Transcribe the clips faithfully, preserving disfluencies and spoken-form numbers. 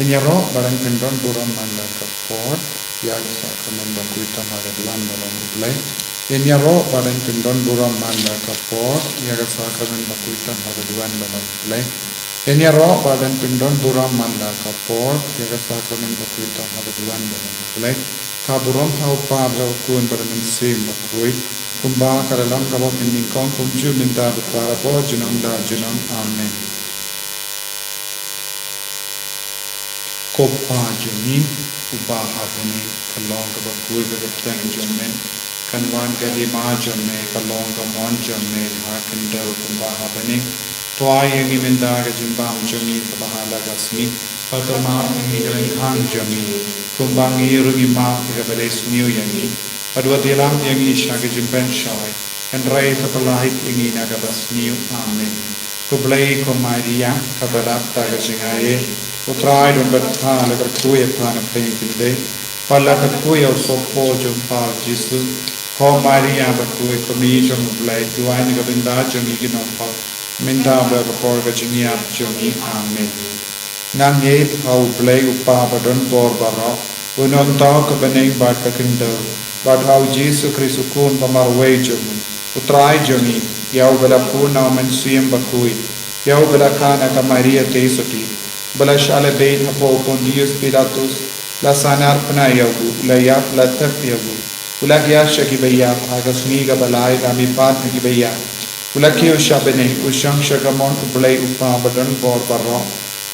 Ngin ïaroh ba dang pyndon burom man la ka por ïa ka sakramen bakhuid tam ha ka duwan balang U Blei. Ngin ïaroh ba dang pyndon burom man la ka por ïa ka sakramen bakhuid tam ha ka duwan balang U Blei. Ngin ïaroh ba dang pyndon burom man la ka por ïa ka sakramen bakhuid tam ha ka duwan balang U Blei. Ka burom ha U Kpa bad ha U Khun bad ha U Mynsiem Bakhuid, kumba ka la long kaba mynnyngkong, kumjuh mynta bad barabor, junom la junom. Amen. Ko Kpa jong ngi uba ha bneng, ka long kaba khuid ka kyrteng jong me, kan wan ka hima jong me, ka long ka mon jong me ha khyndew kumba ha bneng. To ai ïa ngi mynta ka jingbam jong ngi kaba ha la ka sngi, bad to map ïa ngi ka lyngkhang jong ngi, kumba ngi ruh ngi map ïa kiba leh sniew ïa ngi, bad wat ïalam ïa ngi sha ka jingpynshoi, hynrei to pyllait ïa ngi na kaba sniew. Amen. Khublei ko Maria, kaba dap da ka jingaiei, U Trai u don bad pha. La kyrkhu ïa pha na pdeng ki khyndai, bad la kyrkhu ïa u sohpop jong pha U Jisu. Ko Maria bakhuid, ko Mei jong U Blei, duwai na ka bynta jong ngi ki nongpop, mynta bad ha ka por ka jingïap jong ngi. Amen. Nga ngeit ha U Blei U Kpa badonbor baroh, u nongthoh ka bneng bad ka khyndew, bad ha U Jisu Khrist U Khun ba marwei jong u, U Trai jong ngi, ïa uba la pun na U Mynsiem Bakhuid, ïa uba la kha na ka Maria Theisotti, uba la shah leh beit hapoh u Pontius Pilatus, la sahnarphna ïa u, u la ïap, la thep ïa u, u la hiar sha kiba ïap, ha ka sngi kaba lai u la mihpat na kiba ïap, u la kiew sha bneng, u shong sha kamon U Blei U Kpa badonbor baroh.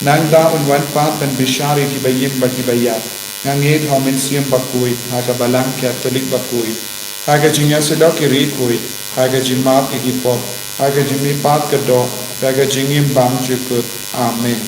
Nangta un wan pat ban bishar ïa kiba im bad kiba ïap. Nga ngeit ha U Mynsiem Bakhuid, ha ka Balang Katholik bakhuid, ha ka jingïasyllok ki riewkhuid, ha ka jingmap ïa ki pop, ha ka jingmihpat ka doh, ha ka jingim bymjukut. Amen.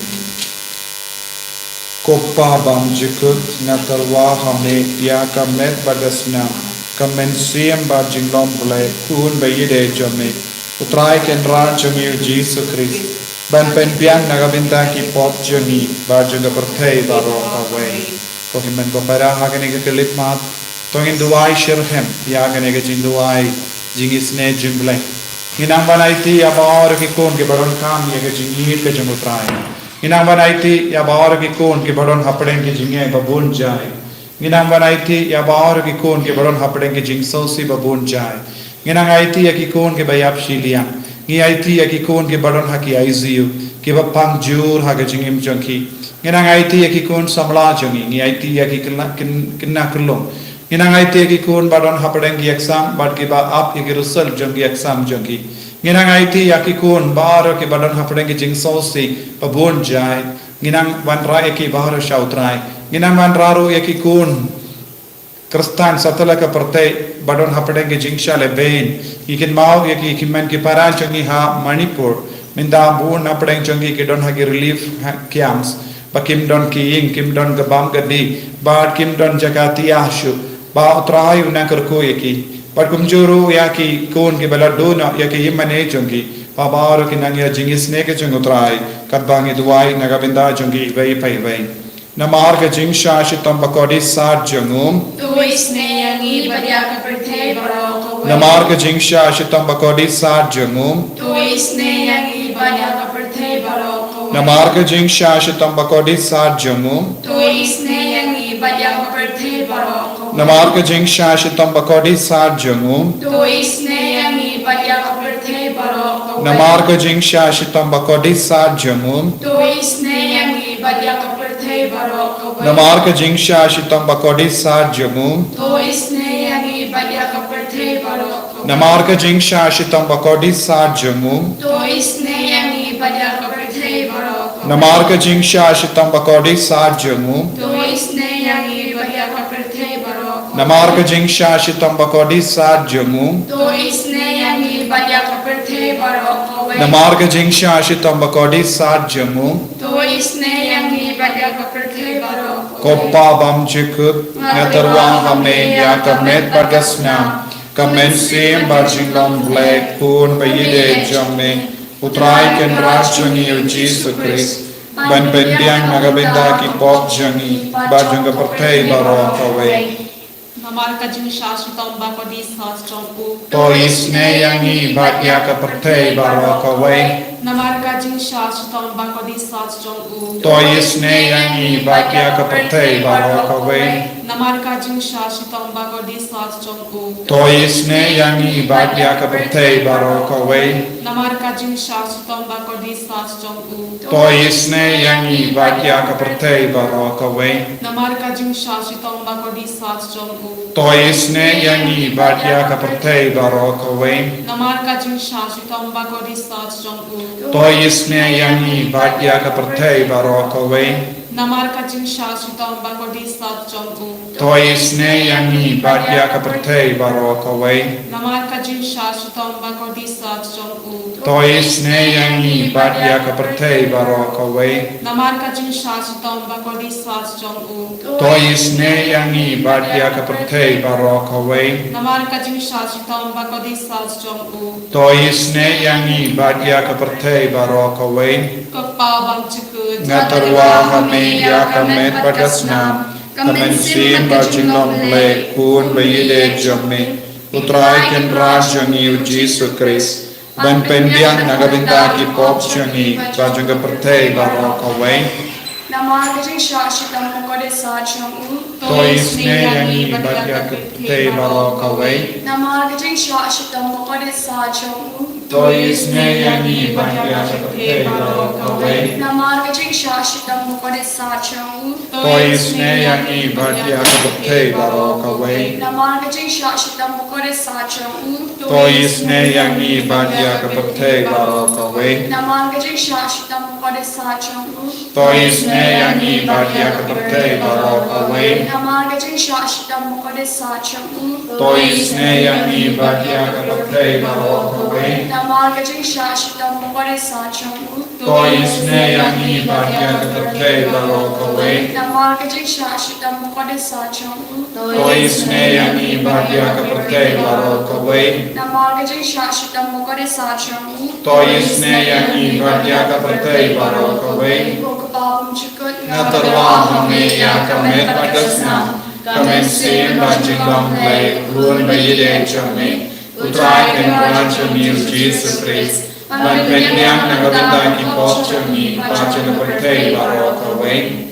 Ko Kpa bymjukut, nga tyrwa ha me ïa ka met bad ka snam, ka mynsiem bad jinglong Blei, Khun ba ïadei jong me, U Trai Kynrad jong ngi U Jisu Khrist, ban pynbiang na ka bynta ki pop jong ngi bad jong ka pyrthei baroh kawei. Ko hynmen ko para, ha kane ka khyllipmat to ngin duwai shitrhem ïa kane ka jingduwai jingisynei jong U Blei. Ngin nang ban aiti ïa baroh ki khun kiba donkam ïa ka jingïeit ka jong U Trai. Ngin nang ban aiti ïa baroh ki khun kiba don hapdeng ki jingeh ba bun jait. Ngin nang ban aiti ïa baroh ki khun kiba don hapdeng ki jingsngewsih ba bun jait. Ngin nang aiti ïa ki khun kiba ïap shiliang. Ngi aiti ïa ki khun kiba don ha ki I C U, kiba pang jur ha ka jingim jong ki. Ngin nang aiti ïa ki khun samla jong ngi. Ngi aiti ïa ki khynnah, khyn-, khynnah khyllung. Ngin nang aiti ïa ki khun ba don hapdeng ki exam bad kiba ap ïa ki result jong ki exam jong ki. Ngin nang aiti ïa ki khun baroh kiba don hapdeng ki jingsngewsih ba bun jait. Ngin nang wanrah ïa ki baroh sha U Trai. Ngin nang wanrah ruh ïa ki khun Khristan satlak ka pyrthei ba don hapdeng ki jingshah lehbeiñ. Ngi kynmaw ïa ki hynmen ki para jong ngi ha Manipur. Mynta bun hapdeng jong ki ki don ha ki relief ha-, camps. Ba kim don ki ïing, kim don ka bam ka dih, bad kim don jaka thiah shuh. Ba U Trai un nang kyrkhu ïa ki. Bad kumjuh ruh ïa ki khun kiba la duh noh ïa ki ïingmane jong ki. Ba baroh kin nang ïoh jingisynei ka jong U Trai, katba ngi duwai na ka bynta jong ki iwei pa iwei. Namar ka jingshah shitom bakordit sat jong u, to isynei ïa ngi bad ïa ka pyrthei baroh kawei. Namar ka jingshah shitom bakordit sat jong u, to isynei ïa ngi bad ïa ka pyrthei baroh kawei. Namar ka jingshah shitom bakordit sat jong u, to isynei ïa ngi bad ïa ka pyrthei baroh kawei. Namar ka jingshah shitom bakordit sat jong u, to isynei ïa ngi bad ïa ka pyrthei baroh kawei. Namar ka jingshah shitom bakordit sat jong u, to isynei ïa ngi bad ïa ka pyrthei baroh kawei. Namar ka jingshah shitom bakordit sat jong u, to isynei ïa ngi bad ïa ka pyrthei baroh kawei. Namar ka jingshah shitom bakordit sat jong u, to isynei ïa ngi bad ïa ka pyrthei baroh kawei. Namar ka jingshah shitom bakordit sat jong u, to isynei ïa ngi bad ïa ka pyrthei baroh kawei. Namar ka jingshah shitom bakordit sat jong u, to isynei ïa ngi bad ïa ka pyrthei baroh kawei. Namar ka jingshah shitom bakordit sat jong u, to isynei ïa ngi bad ïa ka pyrthei baroh kawei. Ko Pa bymjukut, nga tyrwa ha me ïa ka met bad ka snam, ka mynsiem bad jinglong Blei, Khun ba ïadei jong me, U Trai Kynrad jong ngi U Jisu Khrist, ban pynbiang na ka bynta ki pop jong ngi bad jong ka pyrthei baroh kawei. Namar ka jingshah shitom ba kordit sat jong u. To isynei ïa ngi bad ïa ka pyrthei baroh kawei. Namar ka jingshah shitom ba kordit sat jong u. To isynei ïa ngi bad ïa ka pyrthei baroh kawei. Namar ka jingshah shitom ba kordit sat jong u. To isynei ïa ngi bad ïa ka pyrthei baroh kawei. Namar ka jingshah shitom ba kordit sat jong u. To isynei ïa ngi bad ïa ka pyrthei baroh kawei. Namar ka jingshah shitom ba kordit sat jong u. To isynei ïa ngi bad ïa ka pyrthei baroh kawei. Namar ka jingshah shitom ba kordit sat jong u. To isynei ïa ngi bad ïa ka pyrthei baroh kawei. Namar ka jingshah shitom ba kordit sat jong u. To isynei ïa ngi bad ïa ka pyrthei baroh kawei. Namar ka jingshah shitom ba kordit sat jong u. To isynei ïa ngi bad ïa ka pyrthei baroh kawei. Namar ka jingshah shitom ba kordit sat jong u. To isynei ïa ngi bad ïa ka pyrthei baroh kawei. Namar ka jingshah shitom ba kordit sat jong u. To isynei ïa ngi bad ïa ka pyrthei baroh kawei. Ko Kpa bymjukut. Nga tyrwa ha me ïa ka met bad ka snam, ka mynsiem bad jinglong Blei, Khun ba ïeit jong me, U Trai Kynrad jong ngi U Jisu Khrist, ban pynbiang na ka bynta ki pop jong ngi bad jong ka pyrthei baroh kawei. Namar ka jingshah shitom ba kordit sat jong u. To isynei ïa ngi bad ïa ka pyrthei baroh kawei. Namar ka jingshah shitom ba kordit sat jong u. To isynei ïa ngi bad ïa ka pyrthei baroh kawei. Namar ka jingshah shitom ba kordit sat jong u. To isynei ïa ngi bad ïa ka pyrthei baroh kawei. Namar ka jingshah shitom ba kordit sat jong u. To isynei ïa ngi bad ïa ka pyrthei baroh kawei. Namar ka jingshah shitom ba kordit sat jong u. To isynei ïa ngi bad ïa ka pyrthei baroh kawei. Namar ka jingshah shitom ba kordit sat jong u. To isynei ïa ngi bad ïa ka pyrthei baroh kawei. Namar ka jingshah shitom ba kordit sat jong u. To isynei ïa ngi bad ïa ka pyrthei baroh kawei. Namar ka jingshah shitom ba kordit sat jong u. To isynei ïa ngi bad ïa ka pyrthei baroh kawei. Namar ka jingshah shitom ba kordit sat jong u. To isynei ïa ngi bad ïa ka pyrthei baroh kawei. Ko Kpa bymjukut. Nga tyrwa ha me ïa ka met bad ka snam, ka mynsiem bad jinglong Blei, Khun ba ïeit jong me, U Trai Kynrad jong ngi U Jisu Khrist, ban pynbiang na ka bynta ki pop jong ngi bad jong ka pyrthei baroh kawei.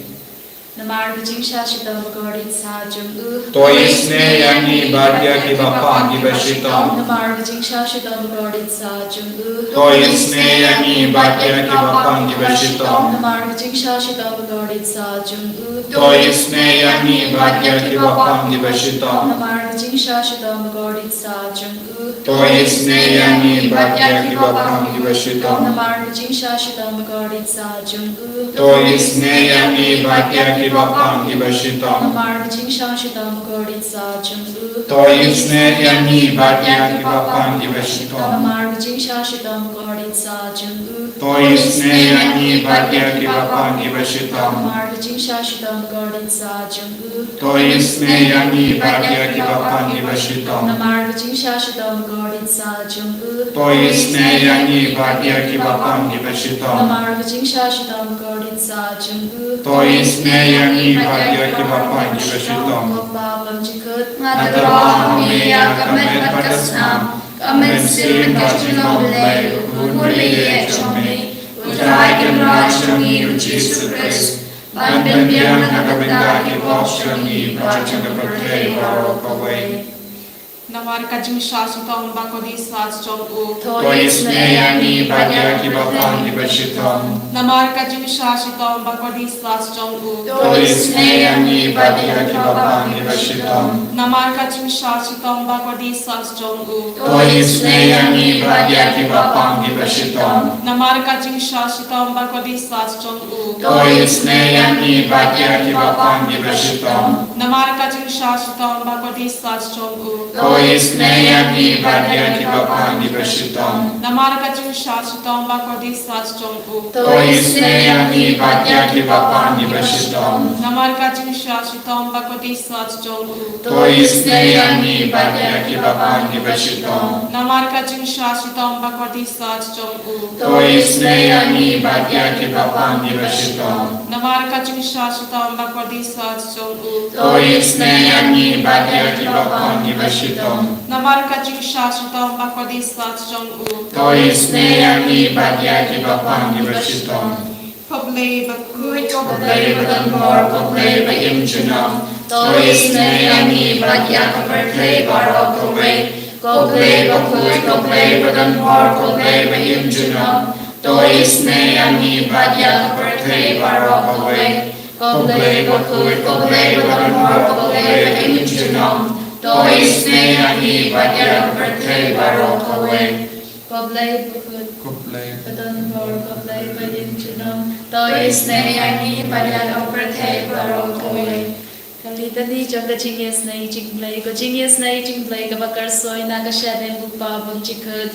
Namar ka jingshah shitom ba kordit sat jong u. To isynei ïa ngi bad ïa kiba pang kiba shitom. Namar ka jingshah shitom ba kordit sat jong u. To isynei ïa ngi bad ïa kiba pang kiba shitom. Namar ka jingshah shitom ba kordit sat jong u. To isynei ïa ngi bad ïa kiba pang kiba shitom. Namar ka jingshah shitom ba kordit sat jong u. To isynei ïa ngi bad ïa kiba pang kiba shitom. Namar ka jingshah shitom ba kordit sat jong u. To isynei ïa ngi bad ïa kiba pang kiba shitom. Namar ka jingshah shitom ba kordit sat jong u. To isynei ïa ngi bad ïa kiba pang kiba shitom. Namar ka jingshah shitom ba kordit sat jong u. To isynei ïa ngi bad ïa kiba pang kiba shitom. Namar ka jingshah shitom ba kordit sat jong u. To isynei ïa ngi bad ïa kiba pang kiba shitom. Namar ka jingshah shitom ba kordit sat jong u. To isynei ïa ngi bad ïa kiba pang kiba shitom. Namar ka jingshah shitom ba kordit sat jong u. To isynei ïa ngi bad ïa kiba pang kiba shitom. Ko Kpa bymjukut. Nga tyrwa ha me ïa ka met bad ka snam, ka mynsiem bad jinglong Blei, Khun ba ïeit jong me, U Trai Kynrad jong ngi U Jisu Khrist, ban pynbiang na ka bynta ki pop jong ngi bad jong ka pyrthei baroh kawei. Namar ka jingshah shitom ba kordit sat jong u. To isynei ïa ngi bad ïa kiba pang kiba shitom. Namar ka jingshah shitom ba kordit sat jong u. To isynei ïa ngi bad ïa kiba pang kiba shitom. Namar ka jingshah shitom ba kordit sat jong u. To isynei ïa ngi bad ïa kiba pang kiba shitom. Namar ka jingshah shitom ba kordit sat jong u. To isynei ïa ngi bad ïa kiba pang kiba shitom. Namar ka jingshah shitom ba kordit sat jong u. To To isynei ïa ngi bad ïa kiba pan ïa ka shitom. Namar ka jingshah shitom bad ka kordit sat jong u. To isynei ïa ngi bad ïa kiba pan ïa ka shitom. Namar ka jingshah shitom bad ka kordit sat jong u. To isynei ïa ngi bad ïa kiba pan ïa ka shitom. Namar ka jingshah shitom bad ka kordit sat jong u. To isynei ïa ngi bad ïa kiba pan ïa ka shitom. Namar ka jingshah shitom bad ka kordit sat jong u. To isynei ïa ngi bad ïa kiba pan ïa ka shitom. Namar ka jingshah shitom bad ka kordit sat jong u. To isynei ïa ngi bad ïa kiba pan ïa ka shitom. Ko Blei bakhuid, ko Blei ba don bor, ko Blei ba im junom. To isynei ïa ngi bad ïa ka pyrthei baroh kawei. Ko Blei bakhuid, ko Blei ba don bor, ko Blei ba im junom. To isynei ïa ngi bad ïa ka pyrthei baroh kawei. Ko Blei bakhuid, ko Blei ba don bor, ko Blei ba im junom. To isynei ïa ngi bad ïa ka pyrthei baroh kawei. Ko Blei bakhuid, ko Blei ba don bor, ko Blei ba im junom. To isynei ïa ngi bad ïa ka pyrthei baroh kawei. Ka litani jong ka jingisynei jong U Blei. Ko jingisynei jong U Blei kaba kyrsoi na ka shadem u Kpa Bymjukut.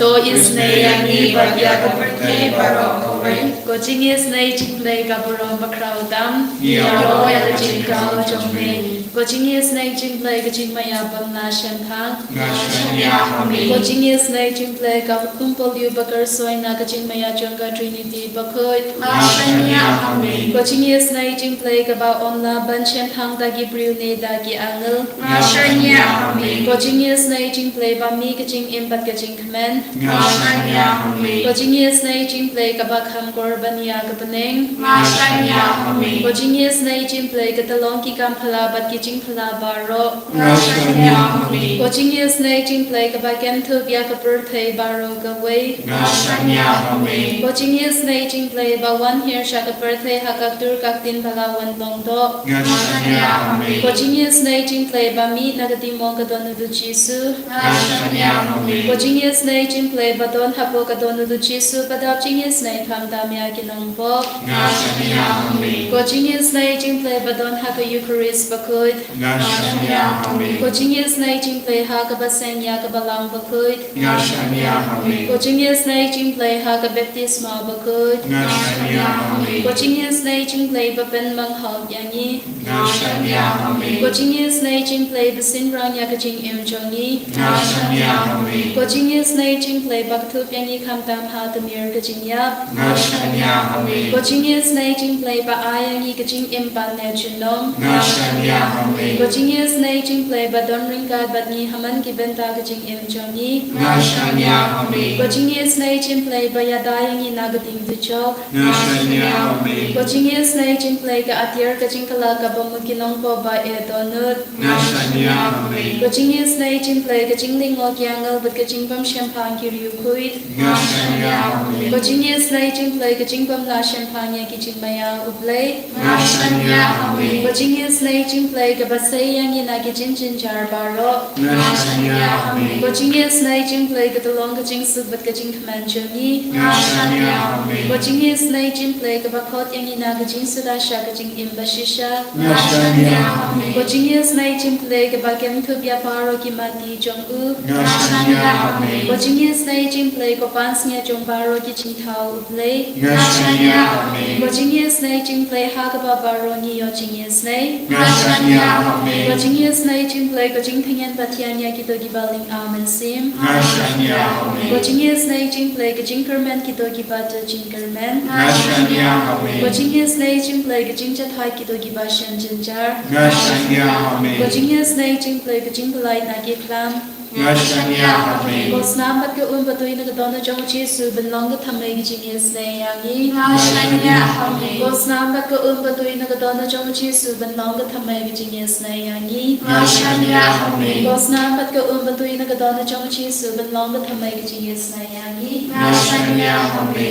To isynei ïa ngi bad ïa ka pyrthei baroh kawei. Ko jingisynei jong U Blei ka burom bakhraw tam. Ngi ïoh ïa ka jingkraw jong me. Ko jingisynei jong U Blei ka jingmaïa bym lah shemphang. Nga shaniah ha me. Ko jingisynei jong U Blei ka kum pohliew ba kyrsoi na ka jingmaïa jong ka Trinity bakhuid. Nga shaniah ha me. Ko jingisynei jong U Blei kaba ym lah ban shemphang da ki briew ne da ki angel. Nga shaniah ha me. Ko jingisynei jong U Blei ba mih ka jingim bad ka jingkmen. Nga shaniah ha me. Ko jingisynei jong U Blei kaba kham kor ban ïa ka bneng. Nga shaniah ha me. Ko jingisynei jong U Blei ka tyllong ki kam phylla bad ki jingphylla baroh. Nga shaniah ha me. Ko jingisynei jong U Blei kaba kynthup ïa ka pyrthei baroh kawei. Nga shaniah ha me. Ko jingisynei jong U Blei ba wan hiar sha ka pyrthei ha ka ktur ka ktien ba la wan long doh. Nga shaniah ha me. Ko jingisynei jong U Blei ba mih na ka diengmong ka don u Jisu. Nga shaniah ha me. Ko jingisynei jong U Blei ba don hapoh ka don u Jisu ba dap jingisynei khamtam ïa ki nongpop. Nga shaniah ha me. Ko jingisynei jong U Blei ba don ha ka Eukharist bakhuid. Nga shaniah ha me. Ko jingisynei jong U Blei ha kaba seng ïa ka Balang bakhuid. Nga shaniah ha me. Ko jingisynei jong U Blei ha ka baptisma bakhuid. Nga shaniah ha me. Ko jingisynei jong U Blei ba pynmang hok ïa ngi. Nga shaniah ha me. Ko jingisynei jong U Blei ba synran ïa ka jingim jong ngi. Nga shaniah ha me. Ko jingisynei jong U Blei ba kynthup ïa ngi khamtam ha ka mier ka jingïap. Nga shaniah ha me. Ko jingisynei jong U Blei ba ai ïa ngi ka jingim ban leh junom. Nga shaniah ha me. Ko jingisynei jong U Blei ba don ryngkat bad ngi ha man ki bynta ka jingim jong ngi. Nga shaniah ha me. Ko jingisynei jong U Blei ba ïada ïa ngi na ka diengdujok. Nga shaniah ha me. Ko jingisynei jong U Blei ka atiar ka jingkylla kaba mut ki nongpop ba eh dohnud. Nga shaniah ha me. Ko jingisynei jong U Blei ka jinglyngngoh ki angel bad ka jingbymshemphang ki riewkhuid. Nga shaniah ha me. Ko jingisynei jong U Blei ka jingbymlah shemphang ïa ki jingmaïa U Blei. Nga shaniah ha me. Ko jingisynei jong U Blei kaba sei ïa ngi na ki jingjynjar baroh. Nga shaniah ha me. Ko jingisynei jong U Blei ka tyllong ka jingsuk bad ka jingkmen jong ngi. Nga shaniah ha me. Ko jingisynei jong U Blei kaba khot ïa ngi na ka jingsuda sha ka jingim bashisha. Nga shaniah ha me. Ko jingisynei jong U Blei kaba kynthup ïa baroh ki mati jong u. Nga shaniah ha me. Ko jingisynei jong U Blei ko pansngiat jong baroh ki jingthaw U Blei. Nga shaniah ha me. Ko jingisynei jong U Blei ha kaba baroh ngi ïoh jingisynei. Nga shaniah ha me. Ko jingisynei jong U Blei ko jingtyngen pathian ïa kito kiba lyngkha mynsiem. Nga shaniah ha me. Ko jingisynei jong U Blei ka jingkyrmen kito kiba don jingkyrmen. Nga shaniah ha me. Ko jingisynei jong U Blei ka jingjahthait kito kiba shem jynjar. Nga shaniah ha me. Ko jingisynei jong U Blei ka jingpyllait na ki khlam. Nga shaniah ha me. Ko snam bad ka um ba tui na ka dohnud jong u Jisu ban long ka thymmei ka jingisynei ïa ngi. Nga shaniah ha me. Ko snam bad ka um ba tui na ka dohnud jong u Jisu ban long ka thymmei ka jingisynei ïa ngi. Nga shaniah ha me. Ko snam bad ka um ba tui na ka dohnud jong u Jisu ban long ka thymmei ka jingisynei ïa ngi. Nga shaniah ha me.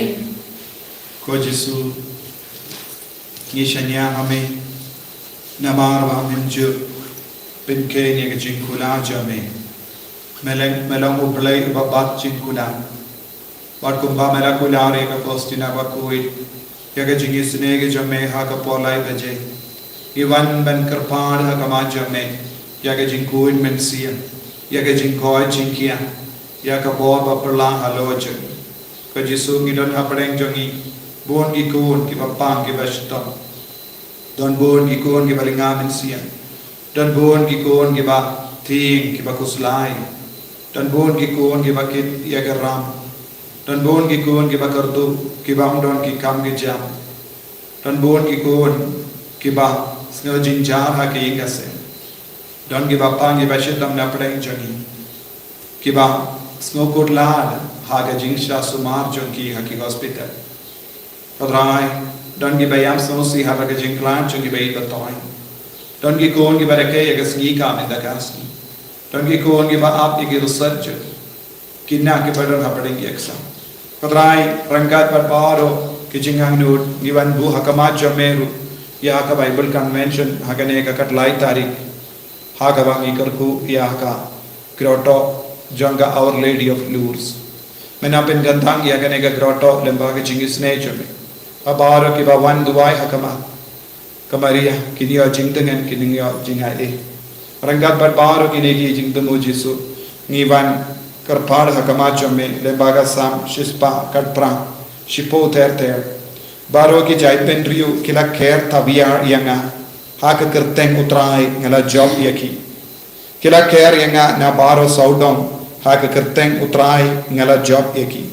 Ko Jisu, ngi shaniah ha me. Namar ba men ju pynkheiñ ïa ka jingkular jong me. Me long, me long U Blei uba bat jingkular. Bad kumba me la kular ïa ka Faustina bakhuid ïa ka jingisynei ka jong me ha ka por lai baje, ngi wan ban kyrpad ha khmat jong me. ïa ka jingkhuid mynsiem, ïa ka jingkoit jingkhiah, ïa ka bor ba pyrshah halor jong ngi. Ko Jisu, ngi don hapdeng jong ngi bun ki khun kiba pang kiba shitom. Don bun ki khun kiba lynga mynsiem. Don bun ki khun kiba thiang kiba khuslai. Don bun ki khun kiba kit ïa ka ram. Don bun ki khun kiba kyrduh kiba ym don ki kam ki jam. Don bun ki khun kiba sngew jynjar ha ka ïing ka sem. Don kiba pang kiba shitom na pdeng jong ngi, kiba sngew kut lad ha ka jingshah sumar jong ki ha ki hospital. Ko Trai, don kiba ïam sngewsih ha ka jingkhlaiñ jong ki ba ïeit ba toiñ. Don ki khun kiba rakhe ïa ka sngi ka mynta ka sngi. Don ki khun kiba ap ïa ki research. Kine kiba don hapdeng exam. Ko Trai, ryngkat bad baroh ki jingangnud, ngi wan buh ha khmat jong me ruh ïa ka Bible Convention ha kane ka khatlai tarik, ha kaba ngi kyrkhu ïa ka grotto jong ka Our Lady of Lourdes. Men ym pynkyntang ïa kane ka grotto lyngba ka jingisynei jong me. Bad baroh kiba wan duwai ha khmat ka Maria, kin ïoh jingtngen, kin ïoh jingaiei. Ryngkat bad baroh kine ki jingthmu Jisu, ngi wan kyrpad ha khmat jong me lyngba ka Salm shispah khatphra, shiphew ter ter. Baroh ki jaitbynriew ki la kher thawiar ïa nga, ha ka kyrteng U Trai nga la jop ïa ki. Ki la kher ïa nga na baroh sawdong, ha ka kyrteng U Trai nga la jop ïa ki.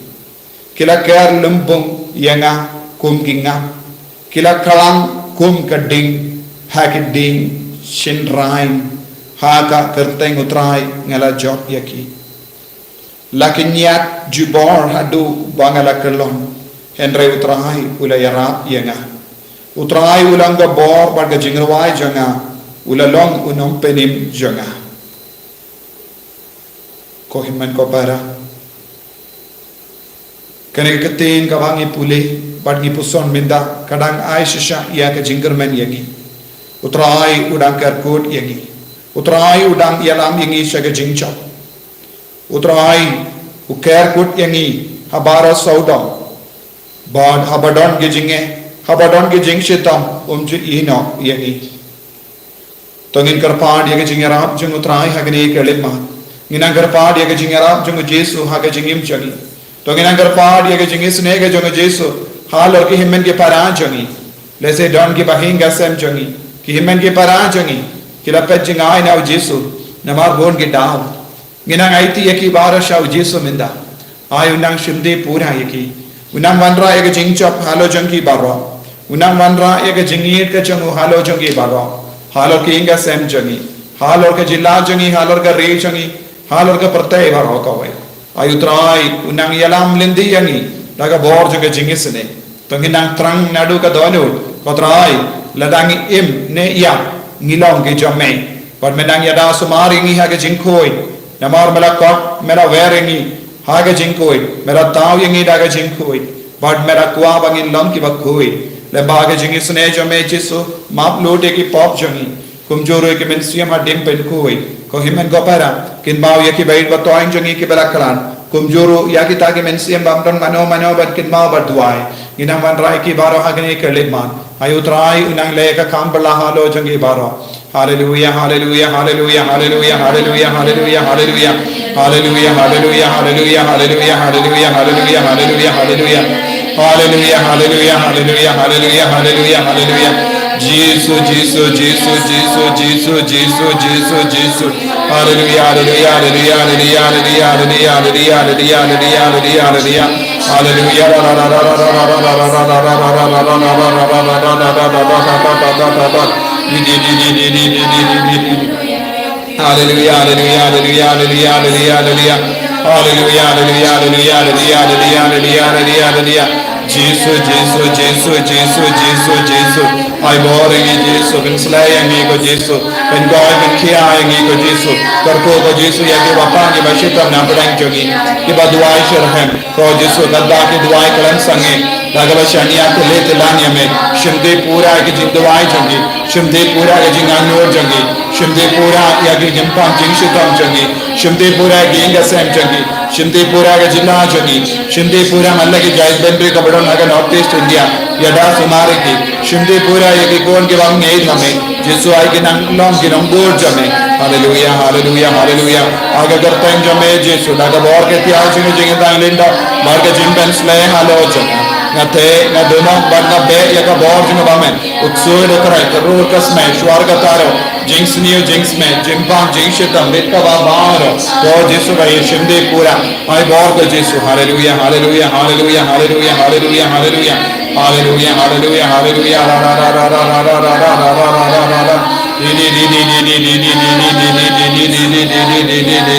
Ki la kher lymbung ïa nga kum ki ngap. Ki la khlang kum ka ding ha ki dieng shynrain, ha ka kyrteng U Trai nga la jop ïa ki. La ki ñiad jubor haduh ba nga la kyllon, hynrei U Trai u la ïarap ïa nga. U Trai u long ka bor bad ka jingrwai jong nga, u la long u nongpynim jong nga. Ko hynmen ko para, kane ka ktien kaba ngi pule bad ngi puson mynta ka dang ai shisha ïa ka jingkyrmen ïa ngi. U Trai u dang kyrkhu ïa ngi. U Trai u dang ïalam ïa ngi sha ka jingjop. U Trai u kyrkhu ïa ngi ha baroh sawdong. Bad haba don ki jingeh, haba don ki jingshitom, um ju ïehnoh ïa ngi. To ngin kyrpad ïa ka jingïarap jong U Trai ha kane ka khyllipmat. Ngin nang kyrpad ïa ka jingïarap jong U Jisu ha ka jingim jong ngi. To ngin nang kyrpad ïa ka jingisynei ka jong U Jisu halor ki hynmen ki para jong ngi. Lehse don kiba ha ïing ha sem jong ngi, ki hynmen ki para jong ngi ki la peit jngai na U Jisu namar bun ki daw. Ngin nang aiti ïa ki baroh sha U Jisu mynta. Ai u nang shim dei pura ïa ki. U nang wanrah ïa ka jingjop halor jong ki baroh. U nang wanrah ïa ka jingïeit ka jong u halor jong ki baroh. Halor ka ïing ka sem jong ngi. Halor ka jylla jong ngi, halor ka ri jong ngi. Halor ka pyrthei baroh kawei. Ai U Trai u nang ïalam lynti ïa ngi da ka bor jong ka jingisynei. To ngin nang thrang naduh ka dohnud, ko Trai, lada ngi im ne ïap, ngi long ki jong me. Bad me nang ïada sumar ïa ngi ha ka jingkhuid. Namar me la kot, me la wer ïa ngi ha ka jingkhuid, me la thaw ïa ngi da ka jingkhuid. Bad me la kwah ba ngin long kiba khuid. Lyngba ka jingisynei jong me Jisu, map lut ïa ki pop jong ngi. Kumjuh ruh ïa ki mynsiem hadien pynkhuid. Ko hynmen ko para, kynmaw ïa ki baieit ba toiñ jong ngi kiba la khlad. Kumjuh ruh ïa kita ki mynsiem bym don mano mano ban kynmaw bad duwai. Ngin nang wanrah ïa ki baroh ha kane ka khyllipmat. Ai U Trai u nang leh ka kam ba la halor jong ki baroh. Haleluia, haleluia, haleluia, haleluia, haleluia, haleluia, haleluia. Haleluia, haleluia, haleluia, haleluia, haleluia, haleluia, haleluia, haleluia. Haleluia, haleluia, haleluia, haleluia, haleluia, haleluia. Jisu, Jisu, Jisu, Jisu, Jisu, Jisu, Jisu. Haleluia, haleluia, haleluia, haleluia, haleluia, haleluia, haleluia, haleluia, haleluia, haleluia. Haleluia. Haleluia, haleluia, haleluia, haleluia, haleluia, haleluia, haleluia. Haleluia, haleluia, haleluia, haleluia, haleluia, haleluia, haleluia, haleluia, haleluia. Jisu, Jisu, Jisu, Jisu, Jisu, Jisu. Ai bor ïa ngi Jisu, pynsleh ïa ngi ko Jisu. Pynkoit pynkhiah ïa ngi ko Jisu. Kyrkhu ko Jisu ïa kiba pang kiba shitom na pdeng jong ngi. Kiba duwai shitrhem. Ko Jisu, katba ki duwai khlem sangeh, da kaba shaniah ki leit tylli ïa me. Shim dei pura ïa ki jingduwai jong ngi. Shim dei pura ïa ki jingangnud jong ngi. Shim dei pura ïa ki jingpang jingshitom jong ngi. Shim dei pura ïa ki ïing ki sem jong ngi. Shim dei pura ïa ka jylla jong ngi. Shim dei pura man la ki jaitbynriew kiba don ha ka North East India. Ïada sumar ïa ki. Shim dei pura ïa ki khun kiba ngeit ha me. Jisu, ai ki nang long ki nongbud jong me. Haleluya, haleluya, haleluya. Ha ka kyrteng jong me Jisu, da ka bor ka tiar jong ka jingim tang lynda, bad ka jingpynsleh halor jong nga. Nga theh, nga duna, bad nga beh ïa ka bor jong ka ba men. U ksuid u Trai, ka rud ka smet, shuwa ka taro, jingsniew jingsmet, jingpang jingshitom, bit kaba baroh. Ko Jisu ba ïa shim de pura. Ai bor ko Jisu. Haleluya, haleluya, haleluya, haleluya, haleluya, haleluya. Haleluya, haleluya, haleluya. Ra, ra, ra, ra. Di, di, di,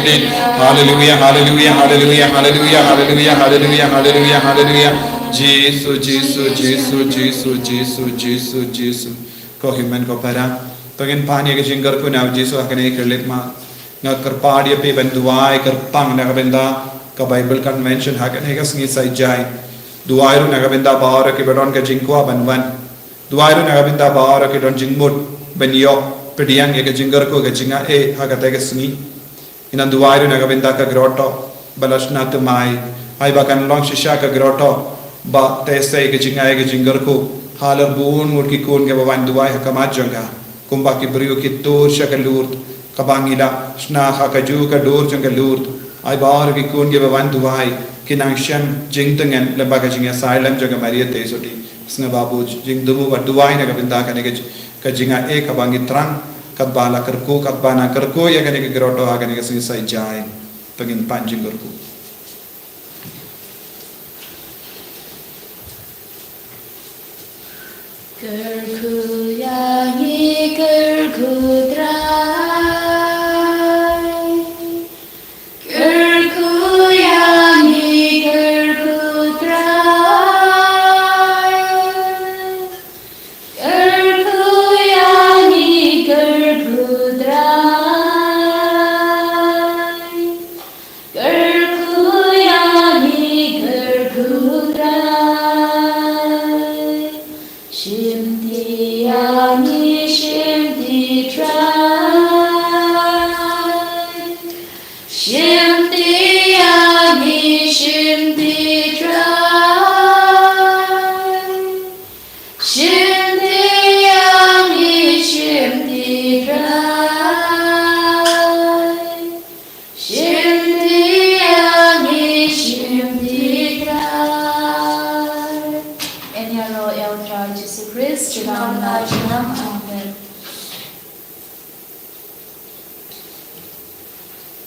di. Haleluya, haleluya, haleluya, haleluya, haleluya, haleluya, haleluya, haleluya. Jisu, Jisu, Jisu, Jisu, Jisu, Jisu, Jisu. Ko hynmen ko para. To ngin pan ïa ka jingkyrkhu na u Jisu ha kane ka khyllipmat. Nga kyrpad ïa phi ban duwai kyrpang na ka bynta ka Bible Convention ha kane ka sngi Saitjaiñ. Duwai ruh na ka bynta baroh kiba don ka jingkwah ban wan. Duwai ruh na ka bynta baroh ki don jingmut ban ïoh pdiang ïa ka jingkyrkhu ka jingaiei ha kata ka sngi. Ngi nang duwai ruh na ka bynta ka grotto ba la shna thymmai. Ai ba kan long shisha ka grotto ba te sei ka jingai ka jingkyrkhu halor bun ngut ki khun kiba wan duwai ha khmat jong ka. Kumba ki briew ki tur sha ka Lourdes kaba ngi la shna ha kajuh ka dur jong ka Lourdes. Ai baroh ki khun kiba wan duwai ki nang shem jingtngen lyngba ka jingïasaid lem jong ka Maria Theisotti. Sngewbha bud jingduwai, duwai na ka bynta kane ka, ka jingaiei kaba ngi thrang, katba la kyrkhu, katba nang kyrkhu ïa kane ka grotto ha kane ka sngi Saitjaiñ. To ngin pan jingkyrkhu. Kyrkhu ïa ngi, kyrkhu Trai. Kyrkhu ïa ngi, kyrkhu Trai. Kyrkhu ïa ngi, kyrkhu Trai. Kyrkhu ïa ngi, kyrkhu Trai. Shimti ïa ngi, shimti Trai. Shimti ïa ngi, shimti Trai. Shimti ïa ngi, shimti Trai. Shimti ïa ngi, shimti Trai. Ngan ïaroh ïa u Trai Jisu Khrist, junom la junom.